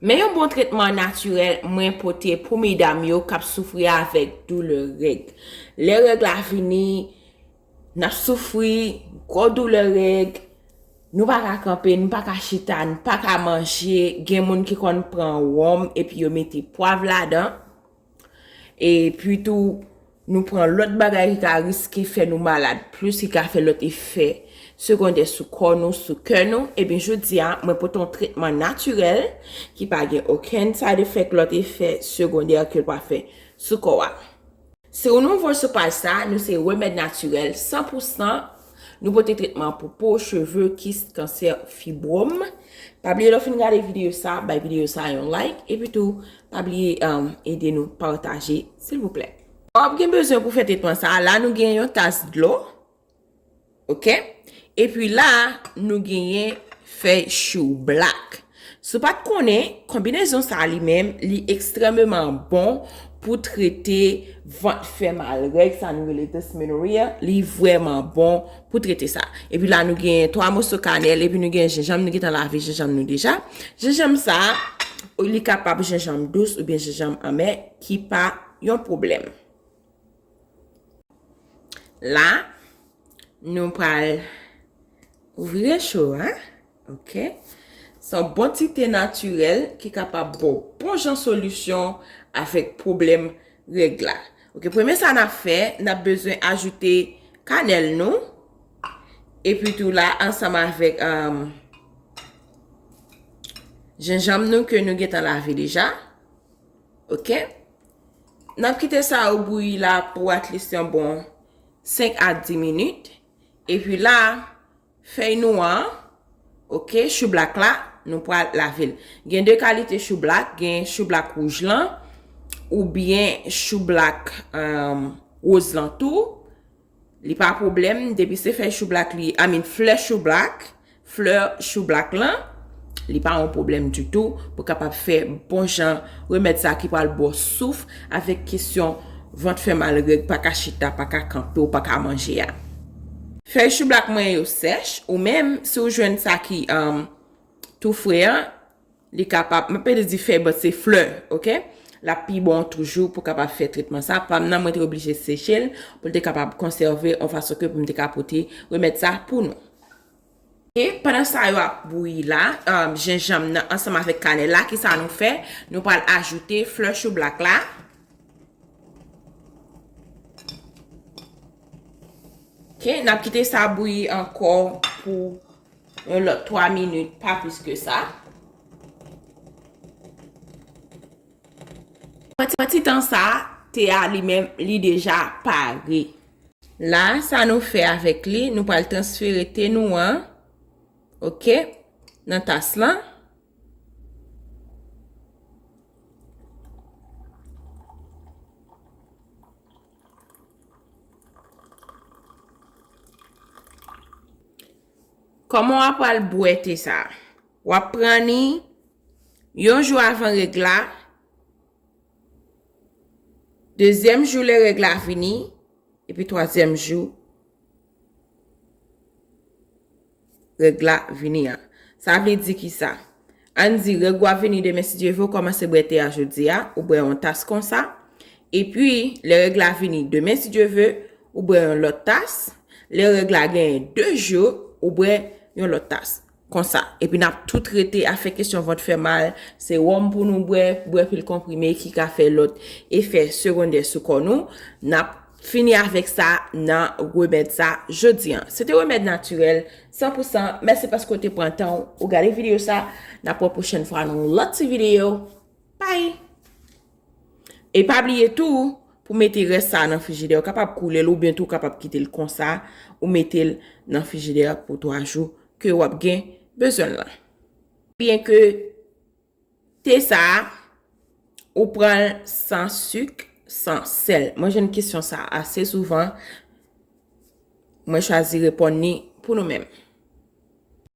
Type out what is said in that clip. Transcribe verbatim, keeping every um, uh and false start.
Men yon bon tretman natirèl mwen pote pou medam yo k ap soufri avèk doulè règ. Lè règ la vini, n ap soufri gwo doulè règ, nou pa ka kanpe, nou pa ka chita, nou pa ka manje, gen moun ki konn pran wonm epi yo mete pwav ladan. Epi tou, nou pran lòt bagay ki ka riske fè nou malad plis, ki ka fè lòt efè segondè sou kò nou, sou kè nou. Ebyen, jodi a, mwen pote yon tretman natirèl ki pa gen okenn side effect, lòt efè segondè ke l pa fè sou kò a. Si w nouvo sou paj sa, nou se remèd natirèl san pou san. Nou pote tretman pou po, cheve, kis, kansè, fibwòm. Pa bliye lè w fin gade videyo sa, bay videyo sa yon like. Epi tou, pa bliye, um, ede nou pataje, silvouplè. W ap gen bezwen pou fè tretman sa a. La, nou gen yon tas dlo. Oke? Epi la, nou genyen fèy choublak. Si w pa t konnen, konbinezon sa a li menm, li ekstrèmeman bon pou trete vant fè mal, règ sa nou rele dysmenorrhea, li vrèman bon pou trete sa. Epi la, nou gen twa moso kanèl, epi nou gen jenjanm, nou gentan lave jenjanm nou deja. Jenjanm sa a, li kapab jenjanm dous oubyen jenjanm anmè, ki pa yon pwoblèm. La, nou pral ouvri recho a. Oke? Se yon bon ti te natirèl ki kapab ba w bon jan solisyon avèk pwoblèm règ la. Oke, premye sa n ap fè, n ap bezwen ajoute kanèl nou. Epi tou la, ansanm avèk, um, jenjanm nou ke nou gentan lave deja. Oke? N ap kite sa yo bouyi la pou at least yon bon senk a dis minit. Epi la, fèy nou an, oke, choublak la, nou pral lave l. Gen de kalite choublak, gen choublak wouj lan, oubyen choublak, um, woz lan tou. Li pa pwoblèm, depi se fèy choublak li, I mean, flè choublak, flè choublak lan, li pa yon pwoblèm ditou pou kapab fè bon jan remèd sa ki pral ba w souf avèk kesyon vant fè mal, règ, pa ka chita, pa ka kanpe, ou pa ka manje a. Fèy choublak mwen yo sèch, ou menm, si w jwenn sa ki, um, tou fre an, li kapab, m pa vle di fèy, but se flè, oke? L ap pi bon toujou pou kapab fè tretman sa. Pa m nan, mwen te oblije seche l pou l te kapab konsève yon fason ke pou m te ka pote remèd sa pou nou. E pandan sa yo ap bouyi la, um, jenjanm nan ansanm avèk kanèl la, ki sa nou fè? Nou pral ajoute flè choublak la. Oke, n ap kite sa bouyi ankò pou yon lòt twa minit, pa plis ke sa. Pandan ti tan sa, te a li menm, li deja pare. La, sa nou fè avèk li, nou pral transfere te nou an, oke, nan tas lan. Kòman w ap pral bwè te sa a? W ap pran li yon jou avan règ la, dezyèm jou lè règ la vini, epi twazyèm jou règ la vini an. Sa vle di ki sa? Ann di règ ou ap vini demen, si Dye vle, ou kòmanse bwè te a jodi a, ou bwè yon tas konsa. Epi, lè règ la vini demen, si Dye vle, ou bwè yon lòt tas. Lè règ la genyen de jou, ou bwè yon lòt tas. Konsa. Epi n ap tout rete afè kesyon vant fè mal, se wòm pou nou bwè, bwè pil konprime ki ka fè lòt efè segondè sou kò nou. N ap fini avèk sa nan remèd sa jodi an. Se te remèd natirèl, san pou san. Mèsi paske w te pran tan w, ou gade videyo sa. N ap wè pwochèn fwa nan yon lòt ti videyo. Bye! E pa bliye tou, pou mete rès sa nan frijidè, ou kapab koule l oubyen tou ou kapab kite l konsa, ou mete l nan frijidè pou twa jou ke w ap gen bezwen l lan. Byen ke te sa a, ou pran l san sik, san sèl. Mwen jwenn kesyon sa a ase souvan. Mwen chwazi reponn li pou nou menm.